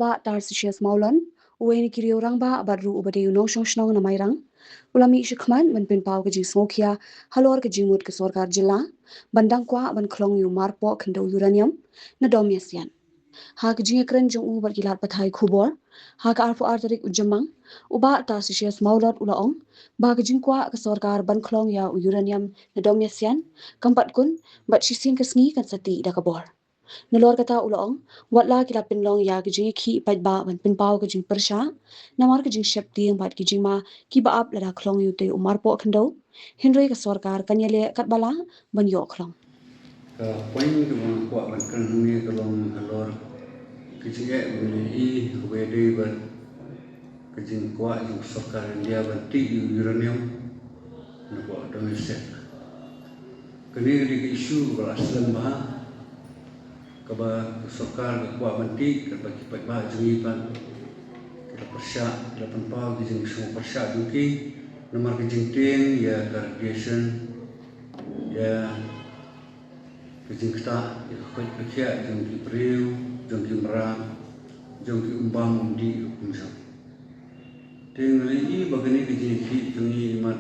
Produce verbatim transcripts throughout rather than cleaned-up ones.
Bah Tarcisius Mawlon, uwei na ki riew rangbah bad ruh uba dei u nongshong shnong na Mairang, u la mih shakhmat ban pynpaw ka jingsngewkhia halor ka jingmut ka sorkar jylla ban dang kwah ban khlong ïa u marpoh khyndew uranium na Dom Ïasian. Ha ka jingïakren jong u bad ki lad pathai khubor ha ka arphew ar tarik u Jymmang, u Bah Tarcisius Mawlon u la ong ba ka jingkwah ka sorkar ban khlong ïa u uranium na Dom Ïasian kam pat kun, bad shisien ka sngi kan sa tih da ka bor. Nalor kata u la ong, wat la ki la pynlong ïa ka jingïakhih paidbah ban pynpaw ka jingpyrshah namar ka jingsheptieng bad ki jingma kiba ap lada khlong ïa utei u marpoh khyndew, hynrei ka sorkar kan ïaleh katba lah ban ïoh khlong. Ka point kaba nga kwah ban kren hangne ka long halor ka jingeh ba ngi ïohi kaba ïadei bad ka jingkwah jong ka sorkar India ban tih ïa u uranium na ka Dom Ïasian. Kane ka dei ka issue kaba la slem bha, kaba ka sorkar ka kwah ban tih, kaba ki paidbah jong ngi pat ki la pyrshah, ki la pynpaw ki jingsngewpyrshah jong ki namar ka jingtieng ïa ka radiation, ïa ka jingktah, ïa ka koit ka khiah jong ki briew, jong ki mrad, jong ki umbam umdih ruh kumjuh. Te nga ïohi ba kane ka jingïakhih jong ngi imat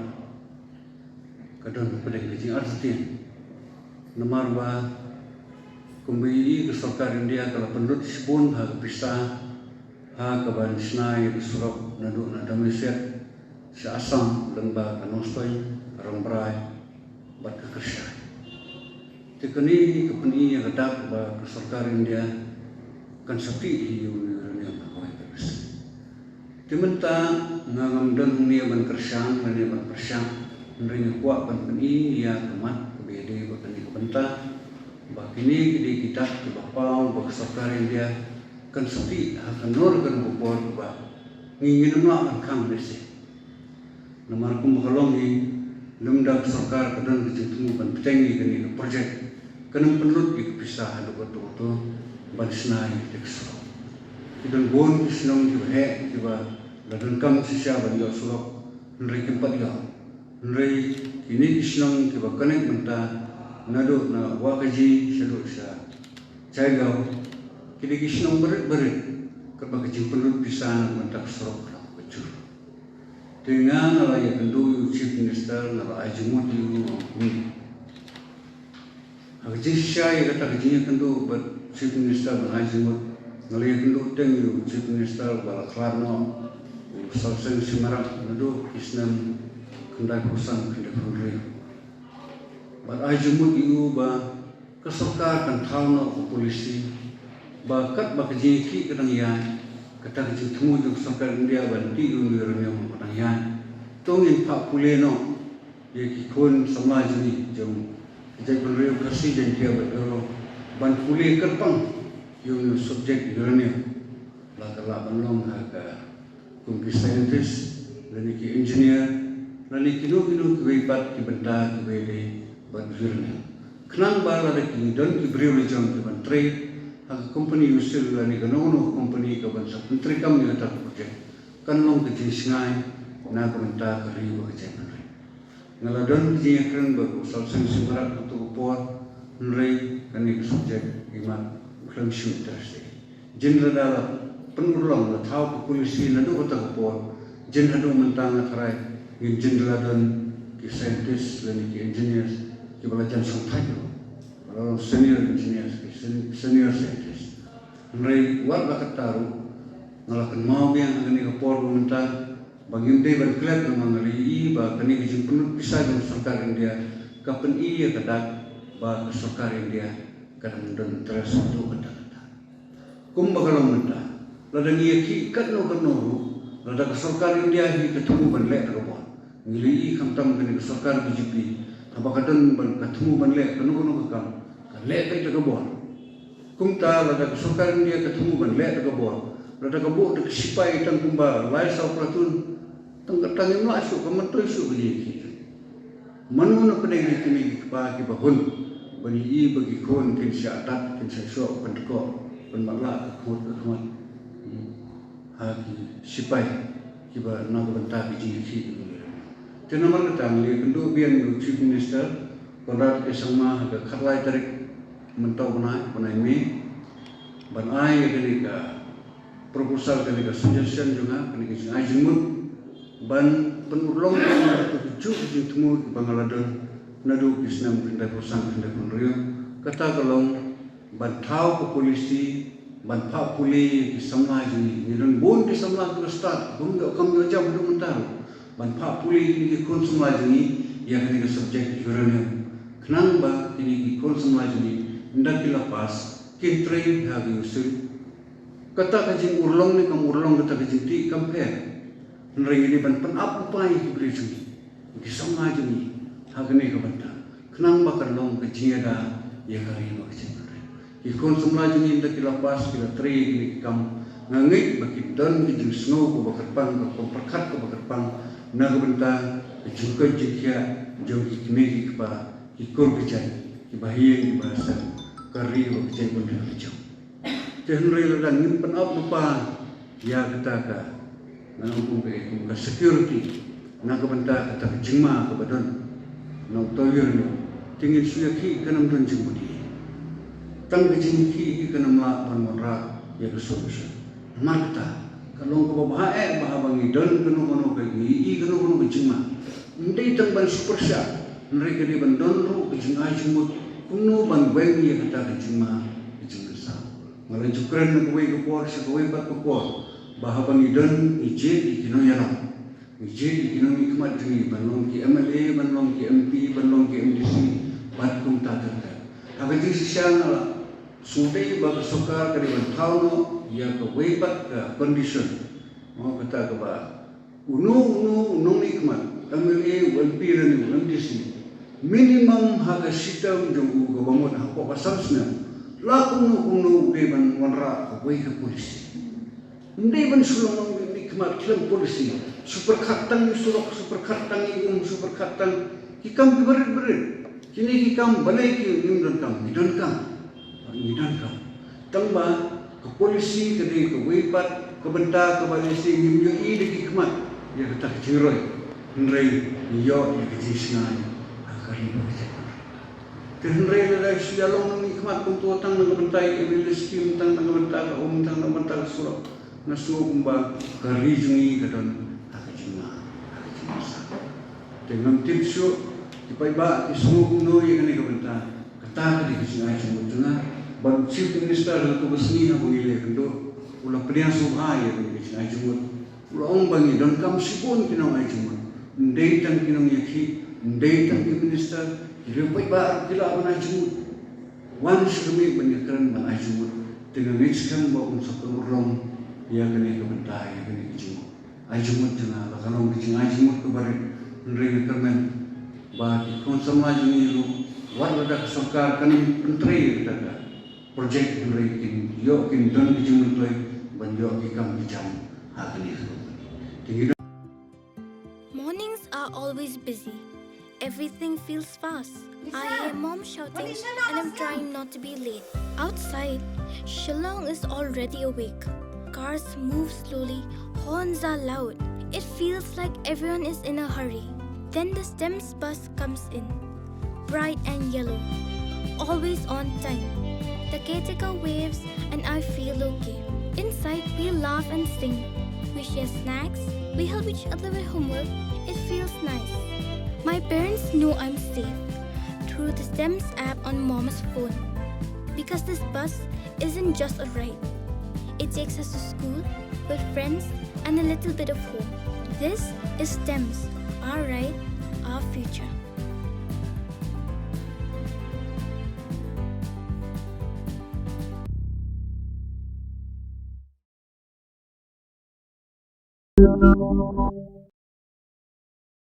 ka don hapdeng ka jingartatien. Namar ba kumba ïohi ka sorkar India ka la pynlut shibun ha ka pisa ha kaban shna ïa ka surok naduh na Dom Ïasian sha Assam, lyngba ka Nongstoiñ, Rambrai bad ka Kyrshai. Te kane ka pyni ïa ka dak ba ka sorkar India kan sa tih hi ïa u uranium ha kawei ka bynta. Te mynta nga ngam don hangne ban kyrshan lane ban pyrshah, hynrei nga kwah ban pyni ïa ka mat kaba ïadei bad kane ka bynta ba kine ki dei ki dak kiba paw ba ka sorkar India kan sa tih ha kano kano ka por kaba ngi ngin ym lah ban khang beit seh. Namar kumba ka long hi, lymda ka sorkar ka don ka jingthmu ban bteng ïa kane ka projek, kan ym pynlut ïa ka pisa haduh kato kato ban shna ïa kata ka surok. Ki don bun ki shnong kiba heh kiba la donkam shisha ban ïoh surok, hynrei kim pat ïoh. Hynrei kine ki shnong kiba connect mynta naduh na Wahkaji shaduh sha Jaigaon, ki dei ki shnong barit barit kaba ka jingpynlut pisa na ka bynta ka surok ka long kaba jur. Te nga, nga la ïakynduh ïa u Chief Minister, nga la ai jingmut ïa u, ong kumne. Ha ka jingshisha ïa kata ka jingïakynduh bad Chief Minister ban ai jingmut, nga la ïakynduh teng ïa u Chief Minister ba la khlad noh, u Sawseng Singmarak, naduh ki snem khyndaiphew san khyndaiphew hynriew. Bad ai jingmut ïa u ba ka sorkar kan thaw noh ka polisi ba katba ka jingïakhih ka dang ïaid, kata ka jingthmu jong ka sorkar India ban tih ïa u uranium ka dang ïaid. To ngin phah pule noh ïa ki khun samla jong ngi jong ka jaitbynriew Khasi, Jaiñtia bad Garo ban pule kyrpang ïa u subject uranium. La ka lah ban long ha ka kum ki scientist, lane ki engineer, lane kino kino kiwei pat ki bynta kiba ïadei bad uranium. Khnang ba lada ki don ki briew la jong ki ban trei ha ka company u sil lane kano kano ka company ka ban sa pyntreikam ïa kata ka project, kan long ka jingshngaiñ na ka bynta ka ri bad ka jaitbynriew. Nga la don ka jingïakren bad u Sawseng Singmarak ha kato ka por, hynrei kane ka subject imat u khlem shim interest. Jin lada la pynurlong, la thaw ka polisi naduh kata ka por, jin haduh mynta nga tharai ngin jin la don ki scientist lane ki engineers kiba la jan shongthait ruh, ba la long senior engineers, ki sen-, senior scientist. Hynrei wat la katta ruh, nga la kynmaw biang ha kane ka por ba mynta ba ngim dei ban klet, namar nga la ïohi ba kane ka jingpynlut pisa jong ka sorkar India ka pyni ïa ka dak ba ka sorkar India ka dang don interest haduh katta katta. Kumba ka long mynta, lada ngi ïakhih katno katno ruh, lada ka sorkar India hi ka thmu ban leh da ka bor. Ngi la ïohi khamtam kane ka sorkar B J P, haba ka don ban, ka thmu ban leh kano kano ka kam, ka leh peit da ka bor. Kumta lada ka sorkar India ka thmu ban leh da ka bor, lada ka buh da ki shipai tang kumba lai saw platoon, tang katta ngim lah shuh, ka myntoi shuh ka jingïakhih. Mano na pdeng ki kmie ki kpa kiba hun ban ïohi ba ki khun kin shah tad, kin shah shoh, pynkoh, pynmatlah ka khmut ka khmat, hmm, ha ki shipai kiba na ka bynta ka jingïakhih. Te namar kata nga la ïakynduh biang ïa u Chief Minister Conrad K Sangma ha ka khatlai tarik mynta u bnai, bnai May, ban ai ïa kane ka proposal, kane ka suggestion jong nga, kane ka jingai jingmut ban pynurlong ïa kito ki juh ki jingthmu kiba nga la don naduh ki snem khyndaiphew san khyndaiphew hynriew. Kata ka long ban thaw ka policy ban phah pule ïa ki samla jong ngi. Ngi don bun ki samla kiba stad, bun ïoh kam ïoh jam haduh mynta ruh. Ban phah pule ïa kine ki khun samla jong ngi ïa kane ka subject uranium, khnang ba kine ki khun samla jong ngi, ynda ki la pass, kin trei ha ki usul. Kata ka jingurlong ne kam urlong, kata ka jingtih kam pher. Hynrei ngi dei ban pynap lypa ïa ki briew jong ngi, ki samla jong ngi, ha kane ka bynta, khnang ba kan long ka jingïada ïa ka ri bad ka jaitbynriew. Ki khun samla jong ngi, ynda ki la pass, ki la trei ïa kine ki kam, nga ngeit ba kin don ka jingsngew kaba kyrpang, ka pyrkhat kaba kyrpang na ka bynta ka jingkoit jingkhiah jong ki kmie ki kpa, ki kur ki jait, kiba ha ïing kiba ha sem, ka ri bad ka jaitbynriew la jong. Te hynrei lada ngim pynap lypa ïa kata ka, ngan ong kum ka, kum ka security na ka bynta kata ka jingma kaba don na uta u uranium, te ngin shu ïakhih kan ym don jingmut. Tang ka jingïakhih hi kan ym lah ban wanrah ïa ka solution. Namar kata ka long kaba bha eh ba haba ngi don kano kano ka, ngi ïohi kano kano ka jingma, ym dei tang ban shu pyrshah, hynrei ka dei ban don ruh ka jingai jingmut kumno ban weng ïa kata ka jingma, ka jingmynsaw. Nga la ju kren na kawei ka por sha kawei pat ka por ba haba ngi don, ngi jied ïa ki nongïalam, ngi jied ïa ki nongmihkhmat jong ngi ban long ki M L A, ban long ki M P, ban long ki M D C, bad kumta ter ter. Ha ka jingshisha nga la sngewdei ba ka sorkar ka dei ban thaw noh ïa kawei pat ka condition, mo, kata kaba uno uno u nongmihkhmat, M L A, u M P lane u M D C, minimum ha ka shi term jong u kaba mut hapoh ka san snem, la kumno kumno u dei ban wanrah kawei ka policy. Ym dei ban shu long nongmihkhmat khlem policy, shu pyrkhat tang ïa u surok, shu pyrkhat tang ïa u um, shu pyrkhat tang ki kam kiba rit ba rit. Kine ki kam balei ki ngim donkam, ngi donkam, ngi donkam. Tang ba ka policy ka dei kawei pat ka bynta kaba lehse ngim ïohi da ki khmat ïa kata ka jingroi, hynrei ngi ïoh ïa ka jingshngaiñ ha ka ri bad ka jaitbynriew. Te hynrei lada shu ïalong nongmihkhmat kumto, tang na ka bynta ïa ki M L A scheme, tang na ka bynta ka um, tang na ka bynta ka surok, nga sngew kumba ka ri jong ngi ka don ha ka jingma, ha ka jingma. Te ngam tip shuh ki paidbah ki sngew kumno ïa kane ka bynta. Kata ka dei ka jingai jingmut jong nga. Bad u Chief Minister ha kaba sngi haba ngi leit kynduh, u la pdiang sngewbha ïa kane ka jingai jingmut. U la ong ba ngi donkam shibun ki nongai jingmut. Ym dei tang ki nongïakhih, ym dei tang ki minister, ki riew paidbah ruh ki lah ban ai jingmut. Wan sha ka miet ban ïakren ban ai jingmut. Te nga ngeit skhem ba un sa pynurlong ïa kane ka bynta, ïa kane ka jingmut. Ai jingmut jong nga la ka long ka jingai jingmut kaba rit, hynrei nga kyrmen ba ki khun samla jong ngi ruh, wat lada ka sorkar kan pyntrei ïa kata ka project, hynrei kin ïoh, kin don ki jingmyntoi ban ïoh ki kam ki jam ha kane ka company. Te ngi don. Mornings are always busy. Everything feels fast. I hear mom shouting and I'm trying not to be late. Outside, Shillong is already awake. Cars move slowly, horns are loud. It feels like everyone is in a hurry. Then the STEMS bus comes in. Bright and yellow. Always on time. The caretaker waves and I feel okay. Inside, we laugh and sing. We share snacks. We help each other with homework. It feels nice. My parents know I'm safe through the STEMS app on mom's phone. Because this bus isn't just a ride. It takes us to school, with friends, and a little bit of home. This is STEMS, our ride, our future.